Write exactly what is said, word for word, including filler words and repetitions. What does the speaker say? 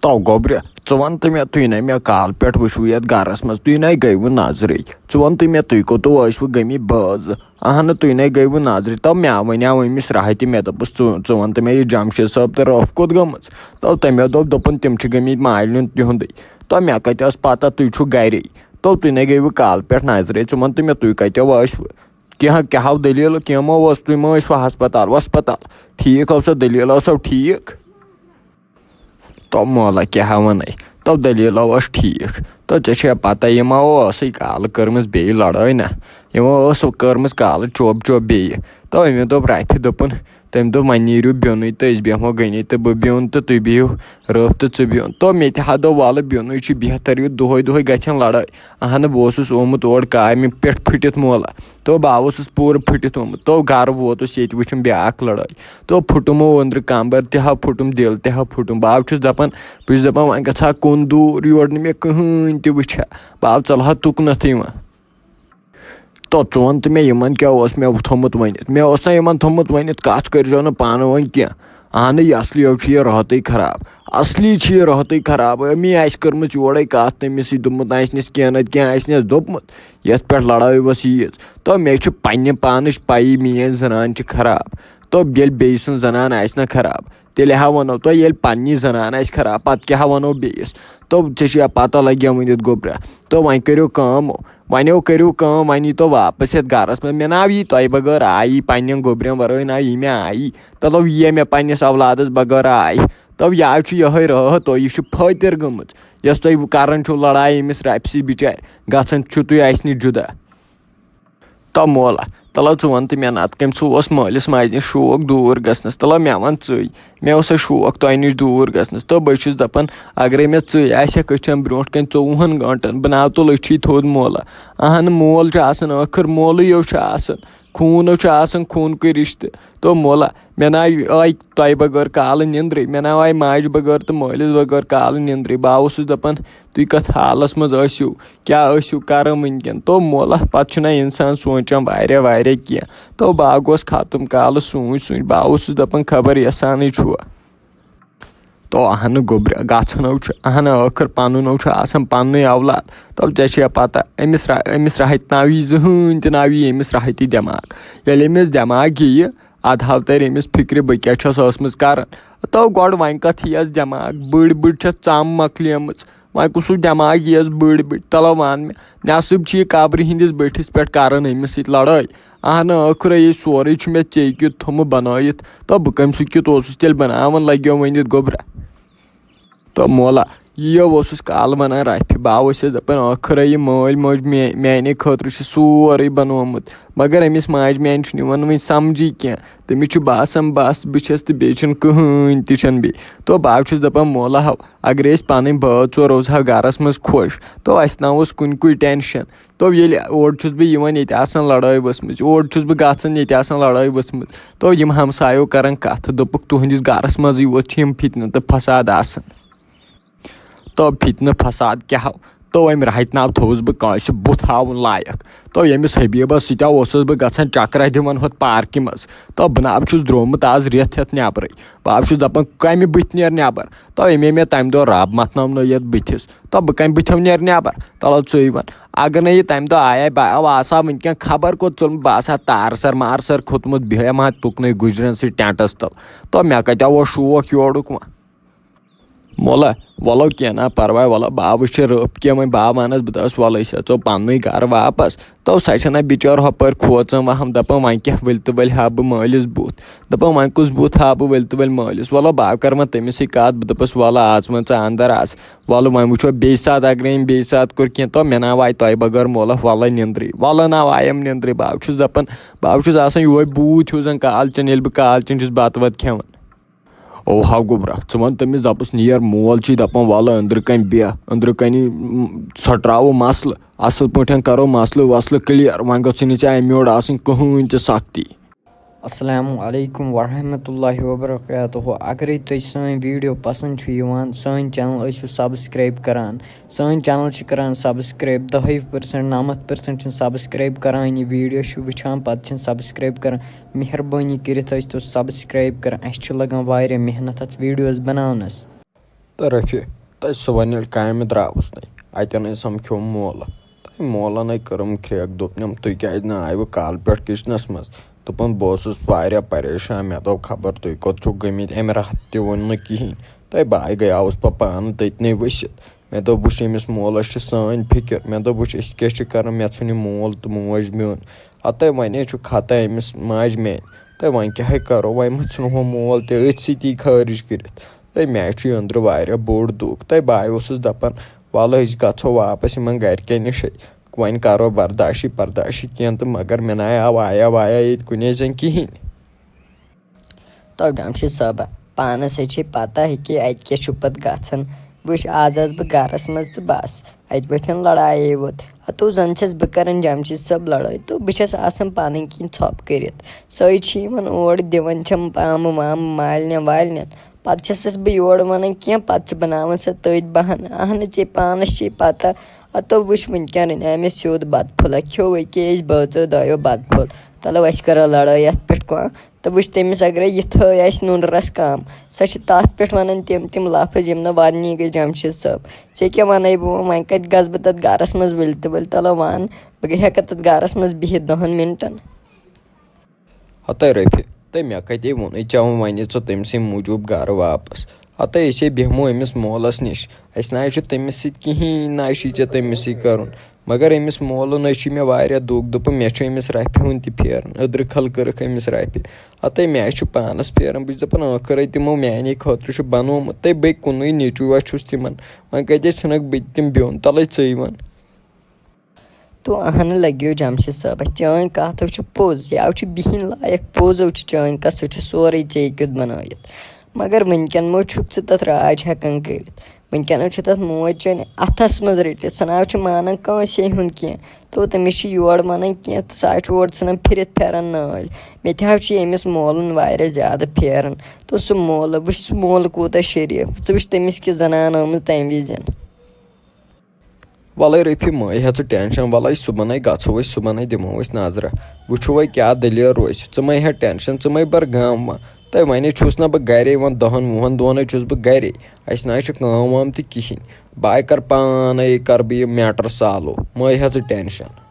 تو گوٚبرِ، ژٕ وَن تہٕ مےٚ، تُہۍ نے مےٚ کالہٕ پٮ۪ٹھ وٕچھوٕ یَتھ گَرَس منٛز، تُہۍ نے گٔیوٕ نظرٕے۔ ژٕ وَن تہٕ مےٚ، تُہۍ کوٚتہٕ ٲسوٕ گٔمٕتۍ بٲژٕ؟ اہنہٕ، تُہۍ نے گٔیوٕ نظرِ۔ تو مےٚ وَنیٛاو أمِس راہہِ تہِ، مےٚ دوٚپُس، "ژٕ، ژٕ وَن تہٕ مےٚ، یہِ جمشید صٲب تہٕ رٲف کوٚت گٔمٕژ؟" تو تٔمۍ دوٚپ، دوٚپُن، "تِم چھِ گٔمٕتۍ مالِنہِ تِہُنٛدٕے۔" تو مےٚ کَتہِ ٲس پَتہ تُہۍ چھُو گَرے؟ تو تُہۍ نے گٔیوٕ کالہٕ پٮ۪ٹھ نظرِ۔ ژٕ وَن تہٕ مےٚ، تُہۍ کَتہِ ٲسوٕ؟ کینٛہہ، کیٛاہ ہاو دٔلیٖل، کینٛہہ ما اوس؟ تُہۍ ما ٲسوٕ ہسپتال وسپتال؟ ٹھیٖک ٲسا دٔلیٖل، ٲسو ٹھیٖک؟ تو مولا کیٛاہ وَنَے؟ تو دٔلیٖل ٲس ٹھیٖک۔ تو ژےٚ چھےٚ پَتہ، یِمو ٲسٕے کالہٕ کٔرمٕژ بیٚیہِ لڑٲے نہ؟ یِمو ٲس کٔرمٕژ کالہٕ چوب چوب بیٚیہِ۔ تو أمۍ دوٚپ رَفہِ، دوٚپُن، تٔمۍ دوٚپ، "وۄنۍ نیٖرِو بیوٚنُے تہٕ أسۍ بیٚہمو گٔنی تہٕ بہٕ بیوٚن تہٕ تُہۍ بِہِو رٲف تہٕ ژٕ بیوٚن۔" تو مےٚ تہِ ہا دوٚپ، "وَلہٕ بیوٚنُے چھُ بہتر، یُتھ دۄہَے دۄہَے گژھن لڑٲے۔" اہنہٕ، بہٕ اوسُس آمُت اورٕ کامہِ پٮ۪ٹھ پھٕٹِتھ مولا۔ تو بہٕ اوسُس پوٗرٕ پھٕٹِتھ آمُت۔ تو گرٕ ووتُس، ییٚتہِ وٕچھُم بیٛاکھ لڑٲے۔ تو پھُٹُم أنٛدرٕ کمبر تہِ ہا پھُٹُم، دِل تہِ ہا پھُٹُم۔ بہٕ چھُس دپان، بہٕ چھُس دپان، وۄنۍ گژھٕ ہا کُن دوٗر، یورٕ نہٕ مےٚ کٕہٕنۍ تہِ وٕچھِ ہا۔ بہٕ ژلہٕ ہا تُکنتھٕے وۄنۍ۔ تو ژٕ وَن تہٕ مےٚ، یِمن کیٛاہ اوس مےٚ تھوٚمُت ؤنِتھ؟ مےٚ اوس نہ یِمن تھوٚمُت ؤنِتھ، کتھ کٔرۍزیو نہٕ پانہٕ ؤنۍ کینٛہہ۔ اہنہٕ، یہِ اصلی چھُ یہِ رٲتٕے خراب۔ اصلی چھِ یہِ رٲتٕے خراب۔ أمی آسہِ کٔرمٕژ یورَے کَتھ تٔمِس سۭتۍ، دوٚپمُت آسہِ نَس کینٛہہ نَتہٕ کینٛہہ آسہِ نَس دوٚپمُت، یَتھ پٮ۪ٹھ لڑٲے ؤژھ ییٖژ۔ تو مےٚ چھُ پنٛنہِ پانٕچ پَیی، میٛٲنۍ زنان چھِ خراب۔ تو ییٚلہِ بیٚیہِ سٕنٛز زنان آسہِ نہ خراب، تیٚلہِ ہا وَنو تۄہہِ، ییٚلہِ پنٛنی زنان آسہِ خراب، پَتہٕ کیٛاہ ہا وَنو بیٚیِس؟ تو ژےٚ چھِ یا پَتہ لَگہِ یا ؤنِتھ گوٚبرا۔ تو وۄنۍ کٔرِو کٲم، وۄنۍ کٔرِو کٲم، وۄنۍ یی تو واپس یَتھ گَرَس منٛز۔ مےٚ نہ آو یی تۄہہِ بغٲر آیی، پنٛنٮ۪ن گوٚبرٮ۪ن وَرٲے نہ یی مےٚ آیی۔ تَلو یہِ مےٚ پنٛنِس اولادَس بغٲر آے۔ تو یا چھُ یِہوٚے رٲتھ، تۄہہِ یہِ چھُ پھٲتِر گٔمٕژ، یۄس تُہۍ کَران چھِو لڑایہِ أمِس رۄپہِ سۭتۍ بِچارِ، گژھان چھُ تُہۍ اَسہِ نِش جُدا۔ تو مولا، تَلو ژٕ وَن تہٕ مےٚ، نَتہٕ کٔمۍ سُہ اوس مٲلِس ماجہِ نِش شوق دوٗر گژھنَس؟ تَلو مےٚ وَن ژٕے، مےٚ اوسا شوق تۄہہِ نِش دوٗر گژھنَس؟ تو بہٕ چھُس دَپان، اگرے مےٚ ژٕے آسہِ ہا أچھَن برٛونٛٹھ کَنہِ ژوٚوُہَن گٲنٛٹَن، بہٕ ناو تُل أچھی تھوٚد مولا۔ اہن، مول چھُ آسان ٲخٕر مولٕے یو چھُ آسان۔ خوٗن چھُ آسان، خوٗنکُے رِشتہٕ۔ تو مولا، مےٚ نہ آے تۄہہِ بغٲر کالہٕ نِندرٕے، مےٚ نہ آے ماجہِ بغٲر تہٕ مٲلِس بغٲر کالہٕ نِندرٕے۔ بہٕ اوسُس دَپان، تُہۍ کَتھ حالَس منٛز ٲسِو، کیٛاہ ٲسِو کَران وٕنکٮ۪ن؟ تو مولا، پَتہٕ چھُنہ اِنسان سونٛچان واریاہ واریاہ کینٛہہ۔ تو بہٕ گوس ختم کالہٕ سوٗنٛچ سوٗنٛچ، بہٕ اوسُس دَپان، خبر یَسانٕے چھُوا۔ تو اہنہٕ گوٚبرِ، گژھنو چھُ، اہنہٕ ٲخٕر پنُن نو چھُ آسان پننُے اولاد۔ تو ژےٚ چھےٚ پتہ، أمِس را-، أمِس راہہِ تہِ ناو یی زٕہٕنۍ تہِ ناو یی أمِس راہہِ تہِ دٮ۪ماغ۔ ییٚلہِ أمِس دٮ۪ماغ یِیہِ، ادٕ ہاو ترِ أمِس فکرِ بہٕ کیٛاہ چھَس ٲسمٕژ کران۔ تو گۄڈٕ وۄنۍ کتھ یِیَس دٮ۪ماغ، بٔڑ بٔڑ چھَس ژم مۄکلیمٕژ۔ وۄنۍ کُس ہیوٗ دٮ۪ماغ یِیَس بٔڑ بٔڑ؟ تلو وَن مےٚ، نٮ۪صٕب چھِ یہِ قبرِ ہِنٛدِس بٔٹھِس پٮ۪ٹھ کران أمِس سۭتۍ لڑٲے۔ اہنہٕ ٲخٕر یہِ سورُے چھُ مےٚ ژےٚ کیُتھ تھوٚمُت بنٲیِتھ۔ تو بہٕ کَمہِ سۭتۍ کیُتھ اوسُس تیٚلہِ بناوان، لگیو ؤنِتھ گوٚبرا۔ تو مولا، یِیو اوسُس کالہٕ وَنان رَفہِ، بہٕ اوسُس دَپان، ٲخٕر یہِ مٲلۍ مٲج مے-، میٛانے خٲطرٕ چھُ سورُے بَنومُت، مگر أمِس ماجہِ میٛانہِ چھُنہٕ یِوان وٕنہِ سَمجی کینٛہہ۔ تٔمِس چھُ باسان، بَس بہٕ چھَس تہٕ بیٚیہِ چھُنہٕ کٕہٕنۍ تہِ چھَنہٕ بیٚیہِ۔ تو بہٕ چھُس دَپان، مولا ہو، اگرے أسۍ پَنٕنۍ بٲژ ژور روزہو گَرَس منٛز خۄش، تو اَسہِ نہ اوس کُنہِ کُے ٹٮ۪نشَن۔ تو ییٚلہِ اورٕ چھُس بہٕ یِوان، ییٚتہِ آسان لڑٲے ؤژھمٕژ، اورٕ چھُس بہٕ گژھان، ییٚتہِ آسان لڑٲے ؤژھمٕژ۔ تو یِم ہمسایو کران کتھ، دوٚپُکھ، "تُہنٛدِس گرس منٛزٕے یوت چھِ یِم فتنہٕ تہٕ فساد آسان۔" تو فتنہٕ فساد کیٛاہ ہو؟ تو أمۍ راہہِ تہِ ناو تھوٚوُس بہٕ کٲنٛسہِ بُتھ ہاوُن لایق۔ تو ییٚمِس حبیبس سۭتۍ اوسُس بہٕ گژھان چکرا دِوان ہُتھ پارکہِ منٛز۔ تو بہٕ ناو چھُس درٛومُت آز رٮ۪تھ ہٮ۪تھ نٮ۪برٕے۔ بہٕ چھُس دپان، کمہِ بٕتھِ نیرٕ نٮ۪بر؟ تو أمۍ مےٚ تمہِ دۄہ رب متنٲونٲیِتھ بٕتھِس۔ تو بہٕ کمہِ بٕتھٮ۪و نیرٕ نٮ۪بر؟ تلو ژٕے ون۔ اگر نہٕ یہِ تمہِ دۄہ آیے، بہٕ آسہٕ ہا وٕنکٮ۪ن خبر کوٚت ژوٚلمُت، بہٕ آسہٕ ہا تارٕ سر مارٕ سر کھوٚتمُت، بیٚہمہٕ ہا تُکنُے گُجرٮ۪ن سۭتۍ ٹٮ۪نٹس تل۔ تو مےٚ کتہِ اوس شوق یورُک وۄنۍ؟ مۄلہ، وَلو کینٛہہ نہ پرواے، وَلہ بہٕ وٕچھِ رٲف کینٛہہ وۄنۍ، بہٕ وَنس، بہٕ دَپس، وَلہٕ أسۍ اژو پننُے گرٕ واپس۔ تو سۄ چھنہ بِچٲر ہۄپٲرۍ کھوژان وۄنۍ، ہم دپان، وۄنۍ کیٛاہ، ؤلۍ تہٕ ؤلۍ ہاو بہٕ مٲلِس بُتھ۔ دپان، وۄنۍ کُس بُتھ ہاو بہٕ، ؤلۍ تہٕ ؤلۍ مٲلِس؟ وَلہ بہٕ کرٕ وۄنۍ تٔمِس سۭتۍ کتھ، بہٕ دپس، وَلہٕ اژ وۄنۍ ژٕ اندر اژ۔ وَلہٕ وۄنۍ وٕچھو بیٚیہِ ساتہٕ، اگرے أمۍ بیٚیہِ ساتہٕ کوٚر کینٛہہ، تو مےٚ نہ واتہِ تۄہہِ بغٲر مۄلہ وۄلہ نیٚنٛدرٕے، وۄلہ نہ وایم نیٚنٛدرٕے۔ بہٕ چھُس دَپان، بہٕ چھُس آسان یِہوٚے بوٗتھ ہیوٗ زَن کالچَن، ییٚلہِ بہٕ کالچَن چھُس بَتہٕ وَتہٕ کھٮ۪وان۔ او ہا گوٚبرا، ژٕ وَن تٔمِس، دَپُس، نیر، مول چھی دَپان، وَلہٕ أنٛدرٕ کَنۍ بیٚہہ، أنٛدرٕ کَنی، م، ژھۄٹراوو مسلہٕ، اَصٕل پٲٹھۍ کَرو مسلہٕ وَسلہٕ clear، وۄنۍ گٔژھٕے نہٕ ژےٚ اَمہِ یورٕ آسٕنۍ کٕہٕنۍ تہِ سختی۔ السلام علیکم ورحمۃ اللہ وبرکاتہ۔ اگرے تۄہہِ سٲنۍ video پسند چھِ یِوان، سٲنۍ channel ٲسِو subscribe کران۔ سٲنۍ channel چھِ کران subscribe، دَہے percent، نَمَتھ percent چھِنہٕ subscribe کران۔ یہِ video چھِ وٕچھان، پتہٕ چھِنہٕ subscribe کران۔ مہربٲنی کٔرِتھ ٲسۍ تو subscribe کران، اَسہِ چھِ لگان واریاہ محنت اَتھ videos بناونس۔ تہٕ رفیع، تہٕ صُبحن ییٚلہِ کامہِ درٛاوُس نے، اتٮ۪ن أمۍ سمکھیوم مولہٕ۔ تہٕ مولن ہے کٔرٕم کرٛیک، دوٚپنم، "تُہۍ کیازِ نہٕ آیوٕ کالہٕ پٮ۪ٹھ کچنس منٛز؟" دوٚپُن، "بہٕ اوسُس واریاہ پریشان، مےٚ دوٚپ خبر تُہۍ کوٚت چھِو گٔمٕتۍ، امہِ راتہٕ تہِ ووٚن نہٕ کِہینۍ۔ تہٕ بہٕ آے گٔیاوُس پتہٕ پانہٕ تٔتنٕے ؤسِتھ۔ مےٚ دوٚپ، وٕچھ، أمِس مولس چھِ سٲنۍ فکر، مےٚ دوٚپ، وٕچھ، أسۍ کیٛاہ چھِ کران، مےٚ ژھُن یہِ مول تہٕ موج میون۔ ہتہٕ وۄنۍ ہے چھُ خطا أمِس ماجہِ میانہِ۔ تہٕ وۄنۍ کیٛاہ ہے کرو، وۄنۍ ما ژھُنہون مول تہِ أتھۍ سۭتی خٲرج کٔرِتھ؟" تہٕ مےٚ چھُ یہِ أنٛدرٕ واریاہ بوٚڑ دُکھ۔ تہٕ بہٕ اوسُس دَپان، وَلہٕ أسۍ گژھو واپَس یِمَن گَرِکٮ۪ن نِشے۔ وۄنۍ کَرو برداشی پرداشی کینٛہہ تہٕ مگر مےٚ نَے آو آیا وایا ییٚتہِ کُنے زَن کِہیٖنۍ۔ تو جمشید صٲبہ، پانَس ہے چھے پَتہ ہیٚکہِ اَتہِ کیٛاہ چھُ پَتہٕ گژھان۔ وٕچھ، آز آس بہٕ گَرَس منٛز تہٕ بَس، اَتہِ وۄتھن لڑایے ووت۔ ہتو زن چھَس بہٕ کران جمشید صٲب لڑٲے، تو بہٕ چھَس آسان پنٕنۍ کِنۍ ژھۄپہٕ کٔرِتھ۔ سۄے چھِ یِوان اور، دِوان چھَم پامہٕ وامہٕ مالنٮ۪ن والنٮ۪ن۔ پتہٕ چھَسَس بہٕ یورٕ وَنان کینٛہہ، پتہٕ چھِ بناوان سۄ تٔتھۍ بہانہٕ۔ اہنہٕ، ژےٚ پانس چھے پتہ، ہتو وٕچھ وٕنکٮ۪ن رٔنۍ مےٚ سیوٚد بتہٕ پھوٚلہ، کھیوٚو أکے أسۍ بٲژو دۄیو بتہٕ پھوٚل۔ تلو، اَسہِ کَرو لڑٲے یَتھ پٮ۪ٹھ کانٛہہ۔ تہٕ وٕچھ، تٔمِس اگرے یہِ تھٲے آسہِ نُنہٕ رس کم، سۄ چھِ تتھ پٮ۪ٹھ ونان تِم تِم لفظ یِم نہٕ وننی گٔژھۍ جمشید صٲب۔ ژےٚ کیٛاہ ونے بہٕ وۄنۍ؟ وۄنۍ کتہِ گژھٕ بہٕ تتھ گرس منٛز ؤلۍ تہٕ ؤلۍ؟ تلو ون، بہٕ ہٮ۪کہٕ تتھ گرس منٛز بِہِتھ دہن منٹن؟ ہتے رفیع، تہٕ مےٚ کتے ووٚنُے ژےٚ وۄنۍ ونہِ ژٕ تٔمۍ سٕے موٗجوٗب گرٕ واپس؟ ہتے أسے بیٚہمو أمِس مولس نِش، اسہِ نہ چھُ تٔمِس سۭتۍ کِہیٖنۍ، نہ چھُے ژےٚ تٔمِس سۭتۍ کرُن۔ مگر أمِس مولُن ہے چھُ مےٚ واریاہ دُکھ، دوٚپُن، مےٚ چھُ أمِس رفہِ ہُنٛد تہِ پھیران، أدرٕ کھل کٔرٕکھ أمِس رفہِ۔ ہتے مےٚ چھُ پانس پھیران، بہٕ چھُس دپان، ٲخٕر ہے تِمو میانے خٲطرٕ چھُ بنومُت، تہٕ بیٚیہِ کُنُے نیٚچوٗ چھُس تِمن، وۄنۍ کتہِ ژھٕنکھ بہٕ تہِ تِم بیوٚن تلے ژٕے ون۔ تو اہنہٕ لگیو جمشید صٲبس، چٲنۍ کتھ ہو چھِ پوٚز، یاو چھُ بِہِنۍ لایق، پوٚز ہو چھُ چٲنۍ کتھ، سُہ چھُ سورُے ژےٚ کیُتھ بنٲیِتھ۔ مگر وٕنکٮ۪ن مو چھُکھ ژٕ تتھ راج ہٮ۪کان کٔرِتھ۔ وٕنکٮ۪نَس چھُ تَتھ موج چٲنۍ اَتھَس منٛز رٔٹِتھ، سُہ نہ حظ چھُ مانان کٲنٛسے ہُنٛد کینٛہہ۔ تو تٔمِس چھِ یورٕ وَنان کینٛہہ تہٕ سُہ حظ چھُ اورٕ ژھٕنان پھِرِتھ پھٮ۪رَن نٲلۍ۔ مےٚ تہِ حظ چھُ ییٚمِس مولُن واریاہ زیادٕ پھیران۔ تو سُہ مولہٕ، وٕچھ سُہ مولہٕ کوٗتاہ شریٖف، ژٕ وٕچھ تٔمِس کِژھ زنان آمٕژ تَمہِ وِزٮ۪ن۔ وَلَے رفیع، مہٕ ہےٚ ژٕ ٹٮ۪نشَن، وَلَے صُبحَنَے گژھو أسۍ، صُبحَنَے دِمو أسۍ نظرہ، وٕچھو وۄنۍ کیٛاہ دٔلیٖل روزِ۔ ژٕ مہٕ ہےٚ ٹٮ۪نشَن، ژٕ مَے بَر غم وۄنۍ۔ تہٕ وۄنۍ چھُس نہ بہٕ گَرے، وۄنۍ دَہَن وُہَن دۄہَن حظ چھُس بہٕ گَرے، اَسہِ نہ حظ چھِ کٲم وٲم تہِ کِہیٖنۍ۔ بہٕ ہَے کَرٕ پانَے، کَرٕ بہٕ یہِ matter solve، مہٕ ہےٚ ژٕ ٹٮ۪نشَن۔